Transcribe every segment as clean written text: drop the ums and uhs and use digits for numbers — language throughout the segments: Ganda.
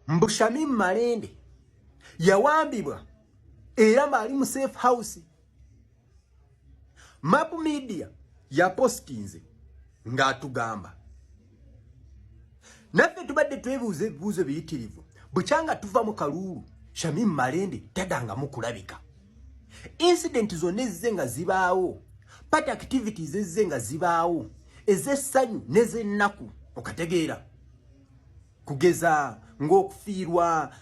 Mbu Shamim Malende yawambibwa era mbaali mu safe house. Map Media yapostinze ng'atugamba naffe tubadde twebuuza ebibuuzo biyitirivu bukyanga tuva mu kaluulu. Shamim Malende tadangamu kulabika. Incident zonna ezze nga zibaawo, party activities ezze nga zibaawo, ez'essanyu n'ez'ennaku, okategeera, kugeza ng'okufiirwa,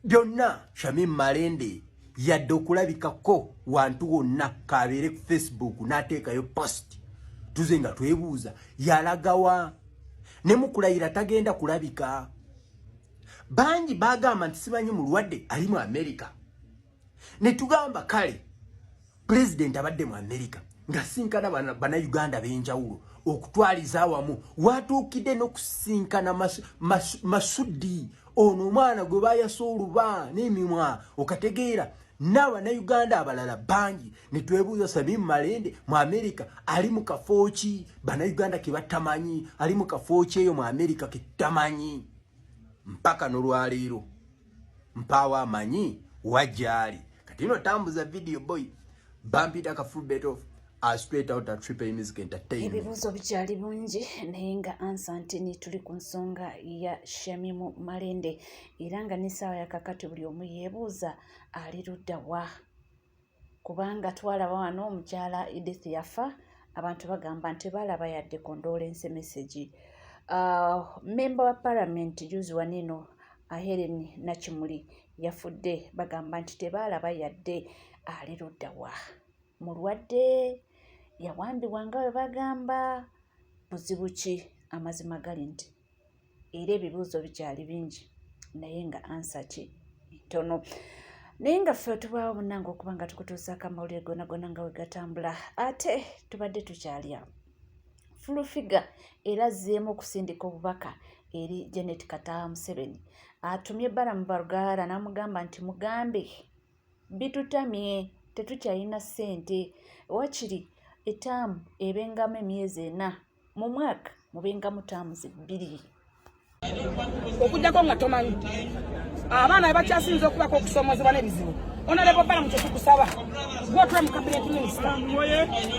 byonna Shamim Malende yadde okulabikako wantu wonna, kabeere ku Facebook n'ateekayo post. Tuze nga twebuuza yalagawa, ne mukulayira tagenda kulabika. Bangi bagamba nti simanyi mulwadde, ali mu America. Ne tugamba kale pulezidenti abadde mu America nga sinkana bannayuganda b'enjawulo okutwaliza awamu, watuukidde n'okusinkana Masudi ono omwana gwe bayasa oluba n'emimwa, okategeera, n'abannayuganda abalala bangi. Ne twebuuza Shamim Malende mu America ali mu kafo ki bannayuganda ke batamanyi? Ali mu kafo ki eyo mu America ke tutamanyi? Mpaka n'olwaleero mpaawo amanyi wajjaali. Kati ino tambuza video boy bampita Kafulu Betof, straight out at Triple Music Entertainment. Ebibuuzo bikyali bungi naye nga answer nti tuli ku nsonga ya Shamimu Malende, era nga n'essaawa yakakati buli omu yeebuuza ali ludda wa, kubanga twalaba wano omukyala Edith yafa, abantu bagamba nti balaba yadde condolence message. Member wa parliament juzi wanino Helen Nakimuli yafudde, bagamba nti tebaalaba yadde. Ali ludda wa? Mulwadde? Yawambibwa nga bwe bagamba? Buzibu ki? Amazima gali nti era ebibuuzo bikyali bingi naye nga answer ki ntono. Naye nga ffe tubaawo munnange okuba nga tukutuusaako amawulire gonna gonna nga we gatambula. Ate tubadde tukyali awo, Full Figure era azzeemu okusindika obubaka eri Janet Kataaha Museveni. Atumye Balaam Barugahara n'amugamba nti mugambe bitutamye, tetukyalina ssente, wakiri etaamu ebengamu emyezi 4 mu mwaka, mubengamu terms 2. Okugjako nga tomanyi abaana bebakyasinza okubako okusomozebwa n'ebizibu. Honorable Balaam, kyetukusaba gwotula mu cabinet minister,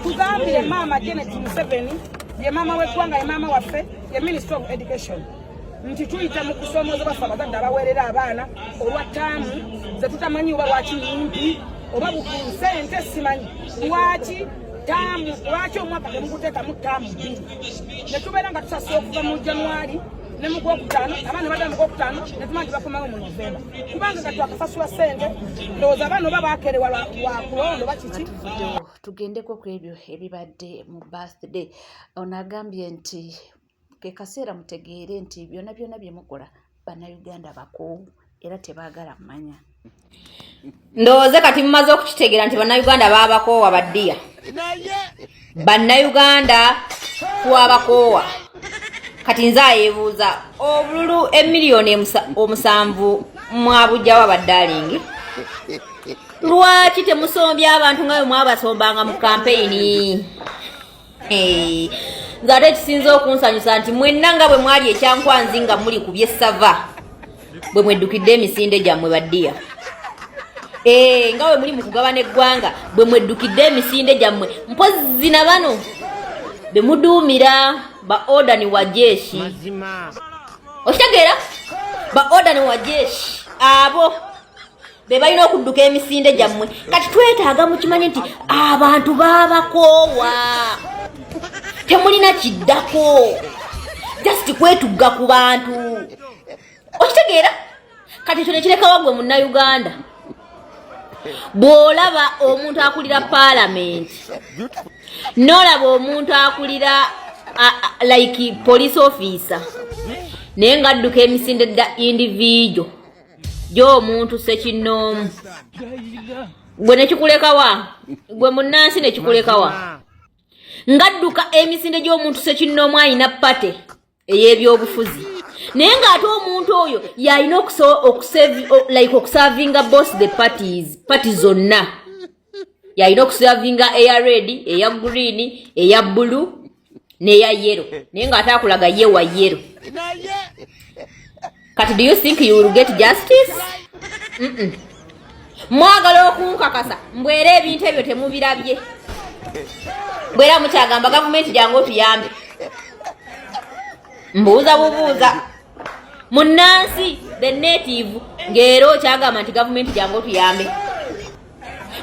tugambire maama Janet Museveni, ye maama w'eggwanga, ye maama waffe, ye minister of education, nti tuyita mu kusomozebwa ffe abazadde abaweerera abaana olwa taamu zetutamanyi oba lwaki nyimpi oba sente simanyi lwaki taamu, lwaki omwaka temuguteekamu taamu 2, ne tubeera nga tusasula okuva mu January ne mu gwokutaano, abaana badda mu gwokutaano, ne tumanya nti bakomawo mu Novemba, kubanga kati twakasasula ssente. Ndowooza abaana oba bakerewa lwa kulonda oba kiki. Tuvuddewo tugendeko ku ebyo ebibadde mu birthday. Ono agambye nti ke kaseera mutegeere nti byonna byonna bye mukola bannayuganda bakoowu era tebaagala mmanya. Ndowooza kati mumaze okukitegeera nti bannayuganda baabakoowa. Baddiya, bannayuganda twabakoowa. Kati nze ayeebuuza, obululu emiliyoni 7 mwabugjawa? Baddalingi, lwaki temusombya abantu nga bwe mwabasombanga mu kampeyini? Nze ate ekisinza okunsanyusa nti mwenna nga bwe mwali ekyankwanzi nga muli ku byessava, bwe mweddukidde emisinde gyammwe. Baddiya, nga bwe muli mu kugabana eggwanga, bwe mweddukidde emisinde gyammwe. Mpozzi na bano be muduumira ba odani wa jeshi, okitegeera, ba odani wa jeshi abo be balina okudduka emisinde gyammwe. Kati twetaaga mukimanye nti abantu baabakoowa, temulina kiddako, just kwetugga ku bantu, okitegeera. Kati ekyo nekirekawa gwe munnayuganda bw'olaba omuntu akulira paalamenti, n'olaba omuntu akulira like police officer, naye ng'adduka emisinde dda individual gy'omuntu sekinnoomu, gwe nekikulekawa? Gwe munnansi nekikulekawa ng'adduka emisinde gy'omuntu sekinnoomu alina party ey'ebyobufuzi, naye ng'ate omuntu oyo yalina like okuservinga both the parties, party zonna yalina okuservinga, eya red, eya green, eya blue n'eya yellow, naye ng'ate akulaga ye wa yellow. Kati do you think you will get justice? Mwagala okunkakasa mbwera ebintu ebyo temubirabye. Bwera mukyagamba gavumenti jangu otuyambe. Mbuuza bubuuza. Munnansi the native ng'era okyagamba nti gavumenti jangu otuyambe.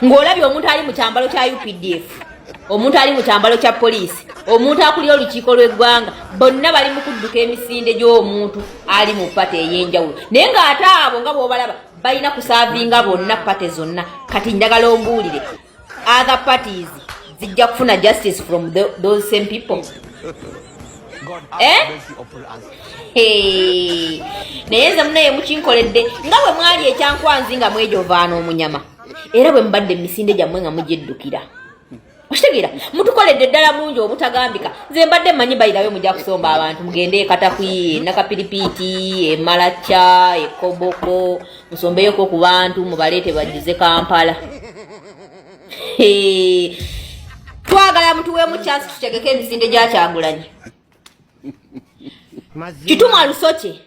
Ng'olabye omuntu ali mu kyambalo kya UPDF, omuntu ali mu kyambalo kya poliisi, omuntu akulira olukiiko lw'eggwanga, bonna bali mu kudduka emisinde gy'omuntu ali mu pate ey'enjawulo. Naye ng'ate abo nga bw'obalaba balina kusaavinga bonna pate zonna. Kati njagala ombuulire, other parties zijja kufuna justice from those same people? Eh? Hey. Naye nze munaye mukinkoledde nga bwe mwali ekyankwanzi nga mwejovaana omunyama, era bwe mubadde emisinde gyammwe nga mugyeddukira. Okitegeera, mutukoledde ddala mungi obutagambika. Nze mbadde mmanyi bayirawe mujja kusomba abantu mugende e Katakwi, e Nakapiripiiti, e Malacha, e Koboko, musombeyoko ku bantu mubaleete bajjuze Kampala. Hey. Twagala mutuweemu chance tutegeke emisinde gya Kyagulanyi. Kituma Lusoke,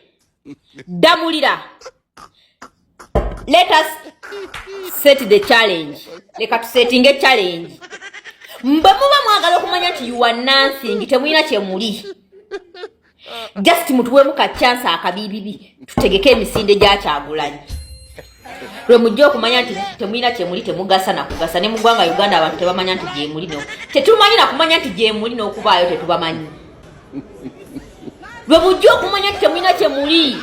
Damulira. Let us set the challenge. Leka tusettinge challenge. Mbe muba mwagala okumanya nti you are nothing, temulina kye muli. Just mutuweemu ka chance akabibibi tutegeke emisinde gya Kyagulanyi. Lwe mujja okumanya nti temulina kye muli, temugasa na kugasa. Ne mu ggwanga Uganda abantu tebamanya nti gye muli, no. Tetumanyi na kumanya nti gye muli n'okubaayo tetubamanyi. Lwe mujja okumanya nti temulina kye muli.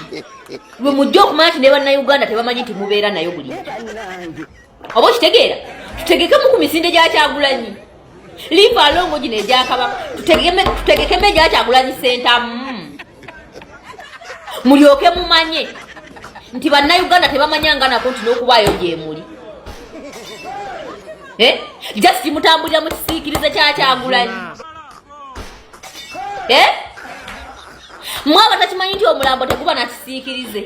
Lwe mujja okumanya nti ne bannayuganda tebamanyi nti mubeera nayo bulijjo. Oba okitegeera? Tutegekemu ku misinde gya Kyagulanyi. Leave alone gino egya Kabaka. Tutegekemu egya Kyagulanyi Ssentamu. Mulyoke mumanye nti bannayuganda tebamanyanga nako nti n'okubaayo gye muli. Just mutambulira mu kisiikirize kya Kyagulanyi. Mwe abatakimanyi nti omulambo teguba na kisiikirize.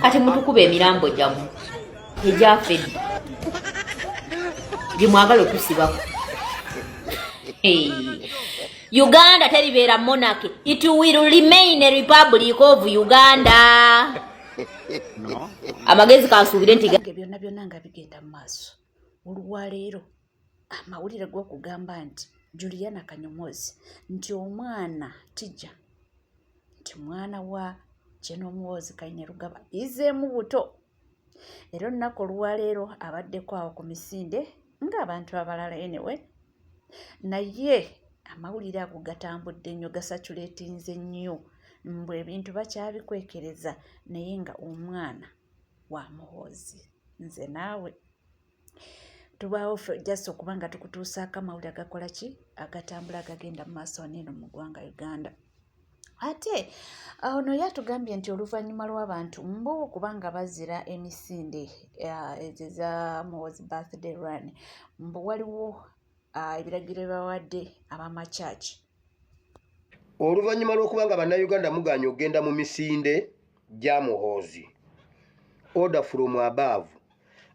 Kati mutukuba emirambo gyammwe egyafa edda gye mwagala otusibako. Hey. Uganda teribeera monarchy. It will remain a republic of Uganda. No. Amagezi kansuubire nti byonna byonna nga bigenda mu maaso. Olwaleero amawulire g'okugamba nti Juliana Kanyomozi nti omwana Tija nti mwana wa General Muhoozi Kainerugaba izeemu buto. Era olunaku olwaleero abaddeko awo ku misinde ng'abantu abalala anyway. Naye amawulire ago gatambudde nnyo, gasaculatinze nnyo, mbu ebintu bakyabikwekereza naye nga omwana wa Muhoozi. Nze naawe tubaawo ffe just okuba nga tukutuusaako amawulire agakola ki, agatambula agagenda mu maaso wano eno mu ggwanga Uganda. Ate ono ye atugambye nti oluvannyuma lw'abantu mbu kubanga bazira emisinde ezo eza Muhoozi birthday run, mbu waliwo ebiragiro bye bawadde ab'amakyaki. Oluvannyuma lw'okuba nga bannayuganda mugaanye okugenda mu misinde gya Muhoozi, order from above,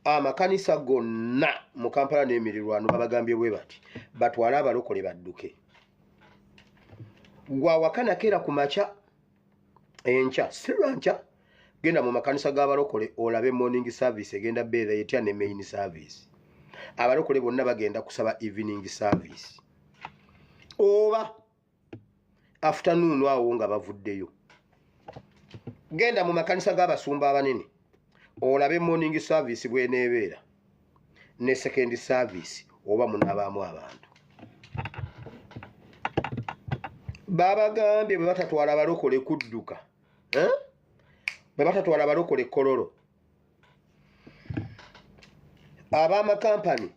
amakanisa gonna mu Kampala n'emirirwano babagambye bwe bati batwale abalokole badduke. Gwawaka keera ku makya enkya, si lwankya, genda mu makanisa g'abalokole olabe morning service egenda beera etya ne main service. Abalokole bonna bagenda kusaba evening service oba afternoon awo nga bavuddeyo. Genda mu makanisa g'abasumba abanene olabe morning service bweneebeera ne second service oba munaabaamu abantu. Babagambye bwe batatwala balokole kudduka, eh? Bwe batatwala balokole Kololo, ab'amakampani,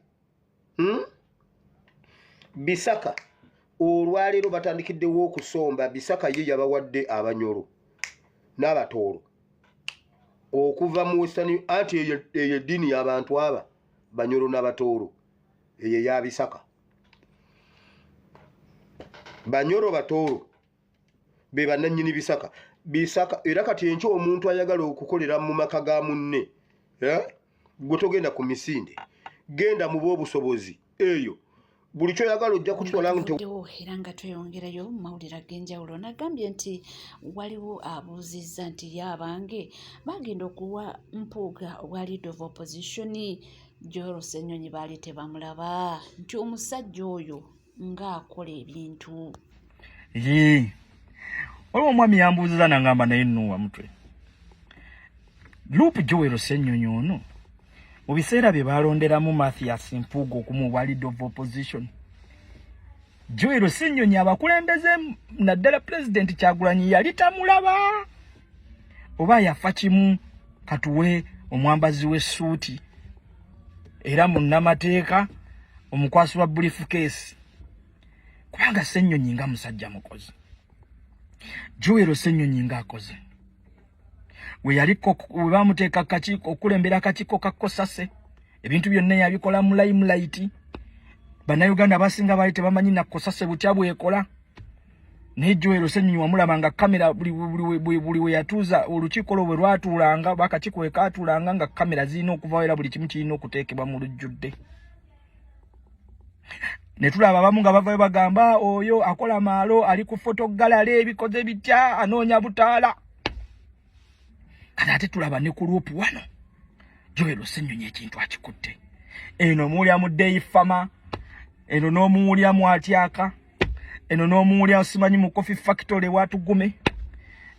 Bisaka olwaleero batandikiddewo okusomba. Bisaka ye yabawadde Abanyoro n'Abatooro okuva mu Western, anti eyo eddiini y'abantu aba Banyoro n'Abatooro, eyo eya Bisaka. Banyoro Batooro be bannannyini Bisaka. Bisaka era kati enkya omuntu ayagala okukolera mu maka ga munne, eh? Gwe togenda ku misinde, genda mu b'obusobozi eyo. Buli kyoyagala ojja kukitwala nti Tuvuddewo era nga tweyongerayo mu mawulire ag'enjawulo. Nagambye nti waliwo abuuzizza nti ye abange bagenda okuwa Mpuuga obwa leader of opposition, Joel Ssenyonyi baali tebamulaba nti omusajja oyo ng'akola ebintu. Yee, waliwo omwami yambuuziza nangamba, naye nnuwa mutwe LOP Joel Ssenyonyi ono mu biseera bye balonderamu Mathias Mpuuga okumuwa leader of opposition, Joel Ssenyonyi abakulembeze naddala Pulezidenti Kyagulanyi yali tamulaba oba yafa kimu katuwe omwambazi w'essuuti era munnamateeka omukwasi wa briefcase, kubanga Ssenyonyi nga musajja mukozi. Joel Ssenyonyi ng'akoze we yaliko we bamuteeka kakiiko okulembera akakiiko ka COSASE, ebintu byonna yabikola mu limelight. Bannayuganda abasinga baali tebamanyi na COSASE butya bwekola, naye Joel Ssenyonyi wamulaba nga kamera buli we yatuuza olukiiko lwo bwe lwatuulanga, bakakiiko we kaatuulanga, nga kamera zirina okuvawo era buli kimu kirina okuteekebwa mu lujjudde. Ne tulaba abamu nga bavayo bagamba oyo akola maalo, ali ku photo gallery, ebikoze bitya, anoonya butaala. Kati ate tulaba ne ku LOP wano Joel Ssenyonyi ekintu akikutte. Eno omuwulira mu dairy farmer, eno n'omuwulira mu atyaka, eno n'omuwulira simanyi mu coffee factory watugume,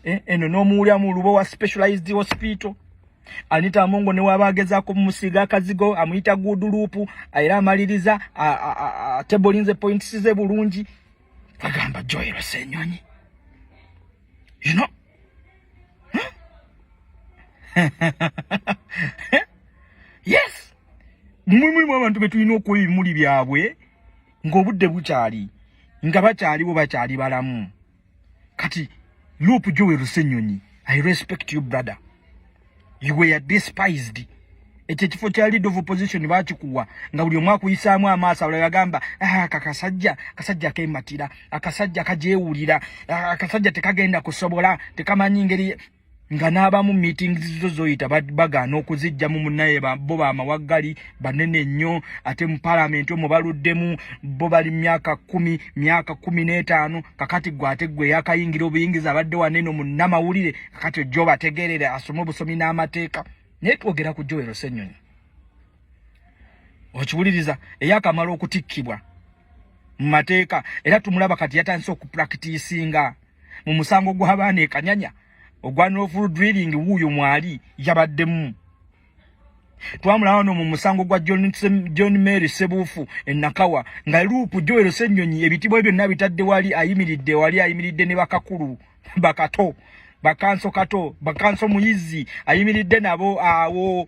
eno n'omuwulira mu Lubowa Specialized Hospital. Anita Amongo ne waba agezaako mumusiiga akazigo amuyita good LOP, era amaliriza tebolinze points ze bulungi. Agamba Joel Ssenyonyi, you know, huh? Yes, mwe mulimu abantu betulina okuwa ebimuli byabwe ng'obudde bukyali, nga bakyaliwo, bakyali balamu. Kati LOP Joel Ssenyonyi, I respect you, brother. You were despised. Ekyo ekifo kya leader of opposition bakikuwa nga buli omu akuyisaamu amaaso. Abalala bagamba, "Ah, kakasajja kasajja kematira, akasajja kajeewulira, ah, akasajja tekagenda kusobola, tekamanyi ngeri," nga n'abamu meetings zo zoyita bagaana okuzijjamu. Munnaye bo bamawaggali banene nnyo, ate mu palamenti omwo baluddemu, bo bali myaka 10, myaka 15. Kakati gwe ate gwe yakayingira obuyingiza abadde waneno munnamawulire, kakati ojja obategeerere asome obusomi n'amateeka. Naye twogera ku Joel Ssenyonyi, okiwuliriza, eyakamala okutikkibwa mu mateeka, era tumulaba kati yatandise okupracticinga mu musango gw'abaana e Kanyanya ogwa North Drilling. Wuuyo mwali yabaddemu. Twamulaba wano mu musango gwa John Mary Sebuufu enakawa nga LOP Joel Ssenyonyi ebitibwa byonna bitadde wali, ayimiridde wali, ayimiridde ne bakakulu bakato, bakanso kato, bakanso muyizi, ayimiridde nabo awo.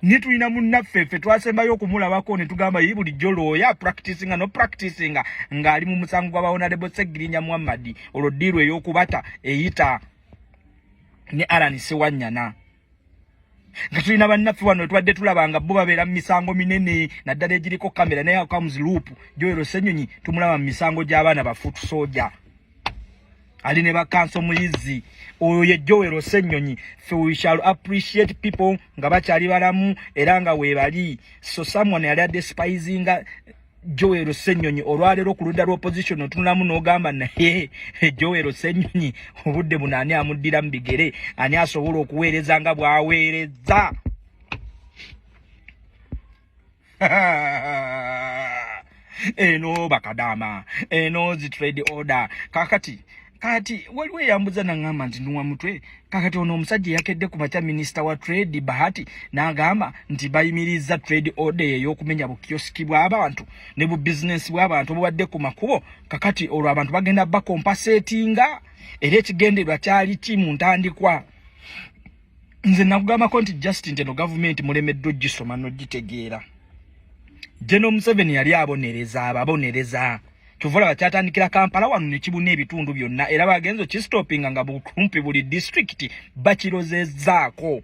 Ne tulina munnaffe ffe twasembayo okumulabako ne tugamba ye bulijjo looya practicinga no practicinga ng'ali mu musango gwa Honorable Segirinya Muhammad, olwo ddiiru ey'okubata eyita ne Alan Sewanyana. Nga tulina bannaffe wano tubadde tulaba nga bo babeera mu misango minene naddala egiriko kamera, naye comes LOP Joel Ssenyonyi, tumulaba mu misango gy'abaana ba foot soldier, ali ne bakanso muyizi. Oyo ye Joel Ssenyonyi. Fe we shall appreciate people nga bakyali balamu era nga weebali. So someone yali adespisinga Joel Ssenyonyi, olwaleero ku ludda lw'opposition otunulamu n'ogamba, naye Joel Ssenyonyi obudde buno ani amuddira mu bigere? Ani asobola okuweereza nga bw'aweereza? Eno bakadama eno zi trade order. Kakati kati waliwo eyambuza naŋŋamba nti nuwa mutwe, kakati ono omusajja eyakedde ku makya, minisita wa trade Bahati, n'agamba nti bayimiriza trade order ey'okumenya bukiyosiki bw'abantu ne bu bizinensi bw'abantu obubadde ku makubo. Kakati olwo abantu bagenda bacompensatinga, era ekigendererwa kyali ki mu ntandikwa? Nze nakugambako nti just nti eno gavumenti mulemeddwa ogisoma n'ogitegeera. General Museveni yali abonereza ababonereza, kyova olaba kyatandikira Kampala wano ne kibuna ebitundu byonna, era bagenza okistopinga nga bukumpi buli disitulikiti bakirozezaako.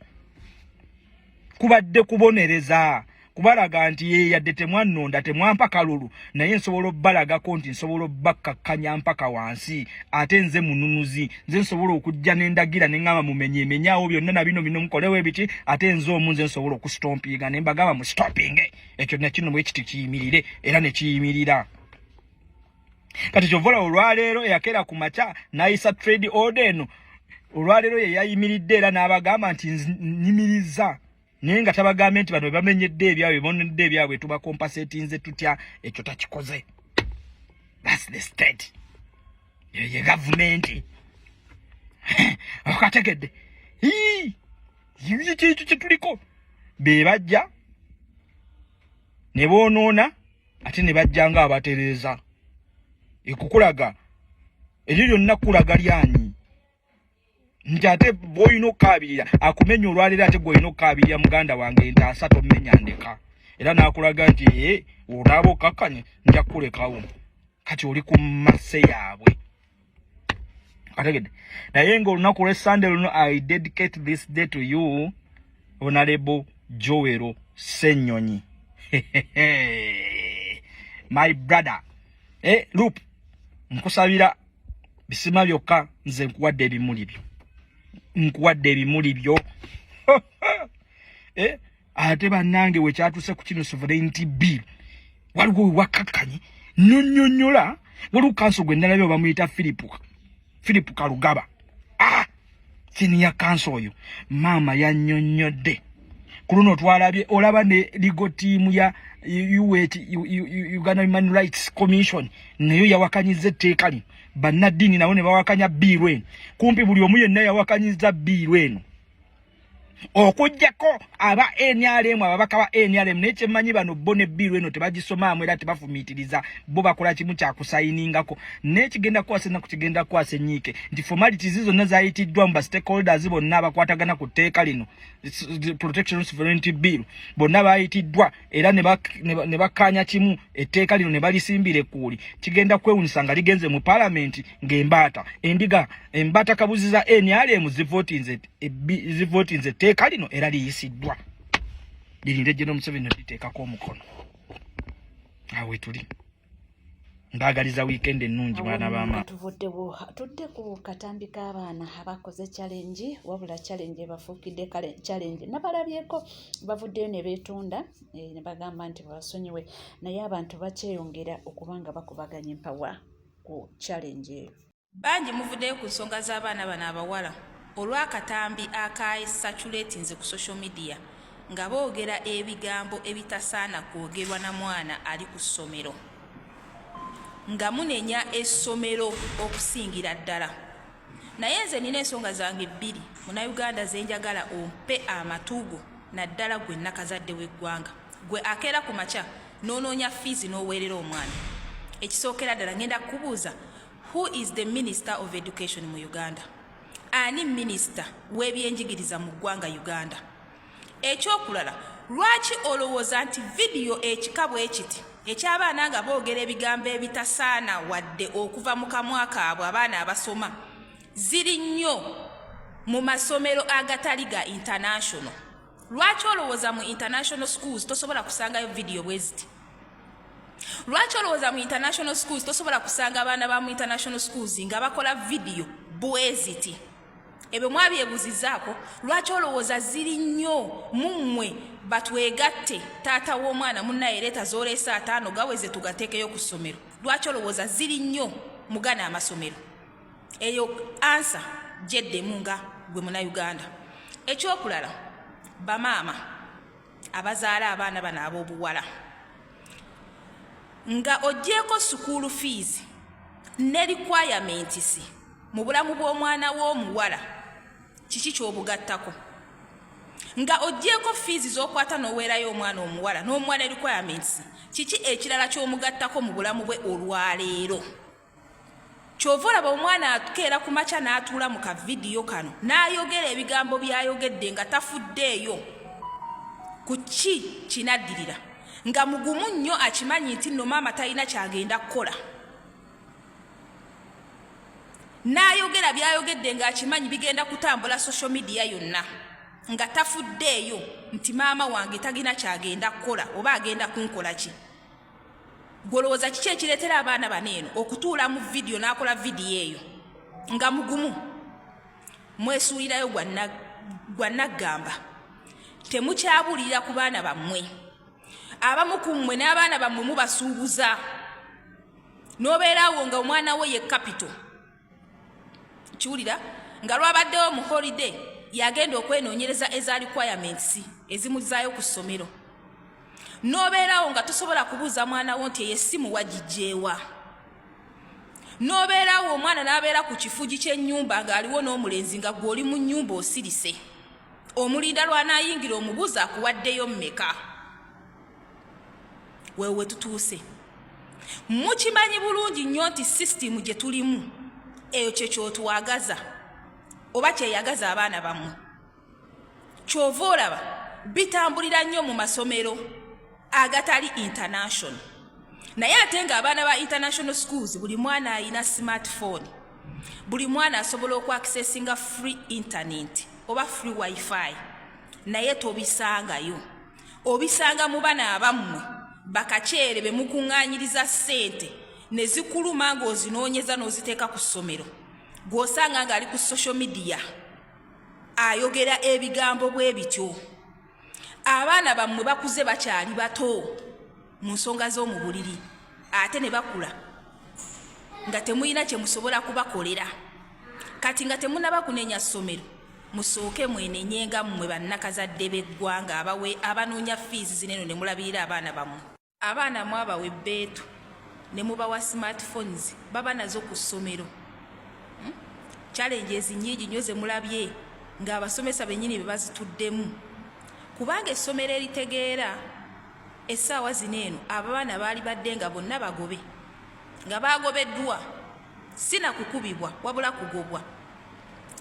Kubadde kubonereza. Kubalaga nti ye yadde temwannonda, temwampa kalulu, naye nsobola obbalagako nti nsobola obbakkakkanya mpaka wansi. Ate nze mununuzi, nze nsobola okujja nendagira neŋŋamba mumenye emenyaawo byonna na bino bino mukolewo ebiki. Ate nze omu nze nsobola okustompinga ne mbagamba mu stompinge ekyo nakino bwe kiti kiyimirire, era ne kiyimirira. Kati kyova olaba olwaleero eyakeera ku makya n'ayisa trade order eno, olwaleero ye yayimiridde era n'abagamba nti nyimiriza, naye nga tabagambye nti bano bebamenyedde ebyabwe, bonedde ebyabwe, tubakompasetinze tutya. Ekyo takikoze. That's the state, eyo ye gavumenti. Okategedde ekyo kyetuliko? Be bajja ne boonoona ate ne bajja nga abatereeza. Ekukulaga eryo lyonna kulaga lyanyi nti ate bwolina okukaabirira akumenya olwaleero, ate gwolina okukaabirira muganda wange ntaasa tomenya ndeka. Era n'akulaga nti ee onaaba okkakkanye nja kukulekawo. Kati oli ku masse yaabwe, kategedde? Naye ng'olunaku lw'Essande luno, I dedicate this day to you, Honorable Joel Ssenyonyi, my brother. Eh, lup nkusabira bisima byokka. Nze nkuwadde ebimuli byo, nkuwadde ebimuli byo. Eh, ate bannange wekyatuuse ku kino sovereignty bill, waliwo wewakkakkanye nonyonyola. Waliwo counsel gwe nalabye bamuyita Philip Kalugaba. Ah, senior counsel oyo maama yannyonnyodde ku luno. Twalabye, olaba ne legal team ya UHRC, Uganda Human Rights Commission, nayo yawakanyiza etteeka lino. Bannaddiini nabo ne bawakanya bill eno. Kumpi buli omu yenna yawakanyiza bill eno okuggyako aba NRM, ababaka ba NRM. Naye kyemmanyi, bano bo ne bill eno tebagisomaamu era tebafumiitiriza. Bo bakola kimu kyakusayiningako. Naye kigenda kukwasa ennaku, kigenda kukwasa enyiike nti formalities zonna zayitiddwa mu ba stakeholders bonna abakwatagana ku tteeka lino, Protection of Sovereignty Bill. Bonna bayitiddwa era ne bakkaanya kimu, etteeka lino ne balisimbira ekkuuli. Kigenda kwewunyisa nga ligenze mu paalamenti ng'embaata endiga, embaata kabuzi za NRM zivotinze etteeka lino era liyisiddwa. Lirinde General Museveni liteekako omukono. Awe tuli. Mbaagaliza weekend ennungi, baana ba. Tuvuddewo tudde ku katambi k'abaana abakoze challenge, wabula challenge ebafuukidde challenge. Nabalabyeko bavuddeyo ne beetonda, ne bagamba nti babasonyiwe, naye abantu bakyeyongera okuba nga bakubaganya empawa ku challenge eyo. Bangi muvuddeyo ku nsonga z'abaana bano abawala olw'akatambi akasaculatinze ku social media nga boogera ebigambo ebitasaana kwogerwa na mwana ali ku ssomero, nga munenya essomero okusingira ddala. Naye nze nina ensonga zange bbiri, Munnayuganda, ze njagala ompe amatu go, naddala gwe nnakazadde w'eggwanga, gwe akeera ku makya n'onoonya fiizi n'oweerera omwana. Ekisookera ddala, ngenda kukubuuza: who is the Minister of Education mu Uganda? Ani minisita w'ebyenjigiriza mu ggwanga Uganda? Ekyokulala, lwaki olowooza nti vidiyo ekika bwe kiti eky'abaana nga boogera ebigambo ebitasaana wadde okuva mu kamwa kaabwe abaana abasoma ziri nnyo mu masomero agatali ga international? Lwaki olowooza mu international schools tosobola kusangayo vidiyo bwe ziti? Lwaki olowooza mu international schools tosobola kusanga abaana ba mu international schools nga bakola vidiyo bwe ziti? Ebyo mwabyebuzizaako? Lwaki olowooza ziri nnyo mummwe batwegatte, taata w'omwana munnaye leeta z'oleese 50 gaweze tugateekeyo ku ssomero? Lwaki olowooza ziri nnyo mugana amasomero? Eyo answer gyeddemu nga gwe Munauganda. Ekyokulala, bamaama abazaala abaana bano ab'obuwala, nga ogyeko school fees ne requirements mu bulamu bw'omwana w'omuwala, kiki ky'obugattako? Nga ogyeko fees z'okwata n'oweerayo omwana omuwala n'omuwa ne requirements, kiki ekirala ky'omugattako mu bulamu bwe olwaleero? Kyova olaba omwana akeera ku makya n'atuula mu kavidiyo kano n'ayogera ebigambo by'ayogedde nga tafuddeeyo ku ki kinaddirira, nga mugumu nnyo, akimanyi nti nno maama talina kyagenda kukola, n'ayogera by'ayogedde ng'akimanyi bigenda kutambula social media yonna. Nga tafuddeeyo nti maama wange tagina kyagenda kukola oba agenda kunkola ki. Gwolowooza kiki ekireetera abaana bano eno okutuula mu vidiyo n'akola vidiyo eyo nga mugumu? Mwesuulirayo gwa naggamba. Temukyabuulirira ku baana bammwe. Abamu ku mmwe n'abaana bammwe mubasuubuza, n'obeeraawo nga omwana wo ye capital. Kiwulira nga lwabaddewo mu holiday, yagenda okwenoonyereza eza requirements ezimuzaayo ku ssomero, n'obeerawo nga tosobola kubuuza mwana wo nti eyo essimu wagijjeewa. N'obeerawo omwana n'abeera ku kifugi ky'ennyumba ng'aliwo n'omulenzi, nga gwe oli mu nnyumba osirise, omulinda lw'anaayingira omubuuza akuwaddeyo mmeka. Wewe tutuuse. Mukimanyi bulungi nnyo nti sisitimu gye tulimu eyo kye kyotwagaza oba kyeyagaza abaana bammwe. Kyova olaba bitambulira nnyo mu masomero agatali international, naye ate ng'abaana ba international schools, buli mwana alina smartphone, buli mwana asobola okwaccessinga free internet oba free WiFi, naye tobisangayo. Obisanga mu bana abammwe bakakyere be mukuŋŋaanyiriza ssente ne zikuluma ng'ozinoonyeza n'oziteeka ku ssomero, gw'osanga ng'ali ku social media ayogera ebigambo bwe bityo. Abaana bammwe bakuze bakyali bato mu nsonga z'omu buliri, ate ne bakula nga temulina kye musobola kubakolera. Kati nga temunaba kunenya ssomero, musooke mwenenye nga mmwe bannakazadde b'eggwanga abawe abanoonya fiizi zineno ne mulabirira abaana bammwe. Abaana mwabawa ebbeetu ne mubawa smartphones, baba nazo ku ssomero. Challenges nnyingi nnyo ze mulabye ng'abasomesa bennyini be bazituddemu, kubanga essomero eritegeera essaawa zino eno abaana baali badde nga bonna bagobe, nga bagobeddwa, si na kukubibwa wabula kugobwa.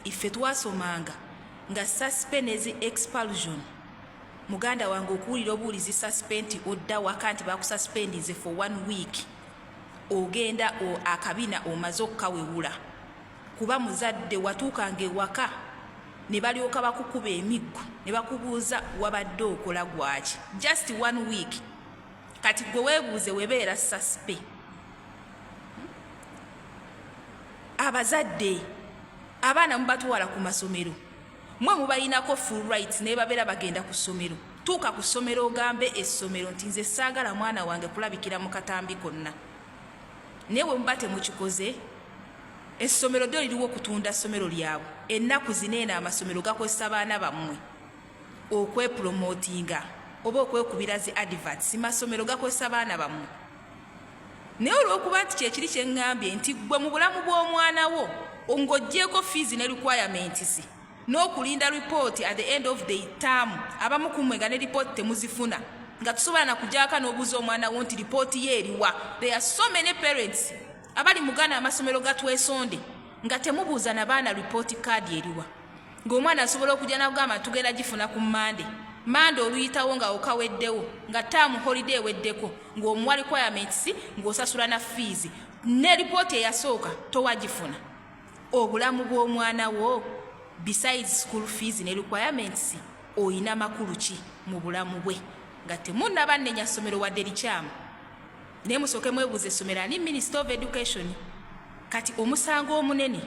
Iffe twasomanga nga suspend expulsion. Muganda wange, okuwulira obuwulizi suspend, odda waka nti bakususpendinze for one week, ogenda akabina omaze okukawewula, kuba muzadde watuukanga ewaka ne balyoka bakukuba emiggo ne bakubuuza wabadde okola gwaki just one week. Kati gwe weebuuze, webeera suspe. Abazadde, abaana mubatwala ku masomero, mwe mubayinako full rights, naye babeera bagenda ku ssomero. Tuuka ku ssomero ogambe essomero nti nze saagala mwana wange kulabikira mu katambi konna. Naye bwe muba temukikoze, essomero ddyo liriwo okutunda ssomero lyabwe. Ennaku zino eno amasomero gakozesa baana bammwe okwepromotinga oba okwekubira zi adverts. Masomero gakozesa baana bammwe, naye olw'okuba nti kyekiri kyeŋŋambye nti gwe mu bulamu bw'omwana wo, ng'oggyeko fees ne requirements n'okulinda report at the end of the term, abamu kummwe nga ne report temuzifuna, nga tusobola nakujaka n'obuuza omwana wo nti report ye eriwa. There are so many parents abali mu Ghana, amasomero gatwesonde, nga temubuuza na baana report card eriwa, ng'omwana asobola okujja nagamba tugenda gifuna ku Mande. Mande oluyitawo nga okaweddewo, nga term holiday eweddeko, ng'omuwa requirements, ng'osasula na fees, ne ripooti eyasooka towagifuna. Obulamu bw'omwana wo, besides school fees ne requirements, oyina makulu ki mu bulamu bwe? Nga temunnaba nnenya ssomero wadde likyamu, naye musooke mwebuuza essomero ani? Minister of Education. Kati omusango omunene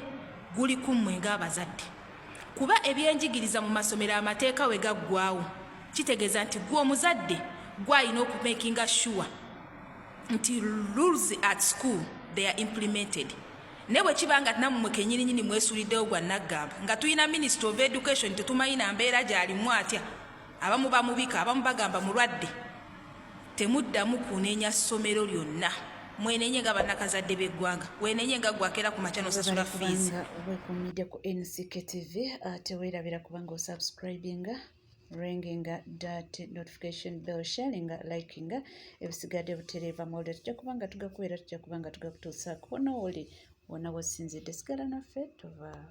guli ku mmwe ng'abazadde, kuba ebyenjigiriza mu masomero amateeka we gaggwawo, kitegeeza nti gwe omuzadde gwalina okumakinga sure nti rules at school, they are implemented. Naye bwe kiba nga nammwe kenyininyini mwesuliddewo gwa naggamba, nga tulina Minister of Education tetumanyi na mbeera gy'alimu atya, abamu bamubika, abamu bagamba mulwadde, temuddamu kunenya ssomero lyonna. Mwenenye nga bannakazadde b'eggwanga, wenenye nga gwakeera ku makya n'osasula fees. Kubanga weekuumidde ku NCK TV, ate weerabira kubanga osubscribinga, ringinga that notification bell, sharinga, likinga. Ebisigadde butereeva mawulire tujja kubanga tugakubeera, tujja kubanga tugakutuusaako wona woli, wonna wosinzidde. Sigala naffe, tova.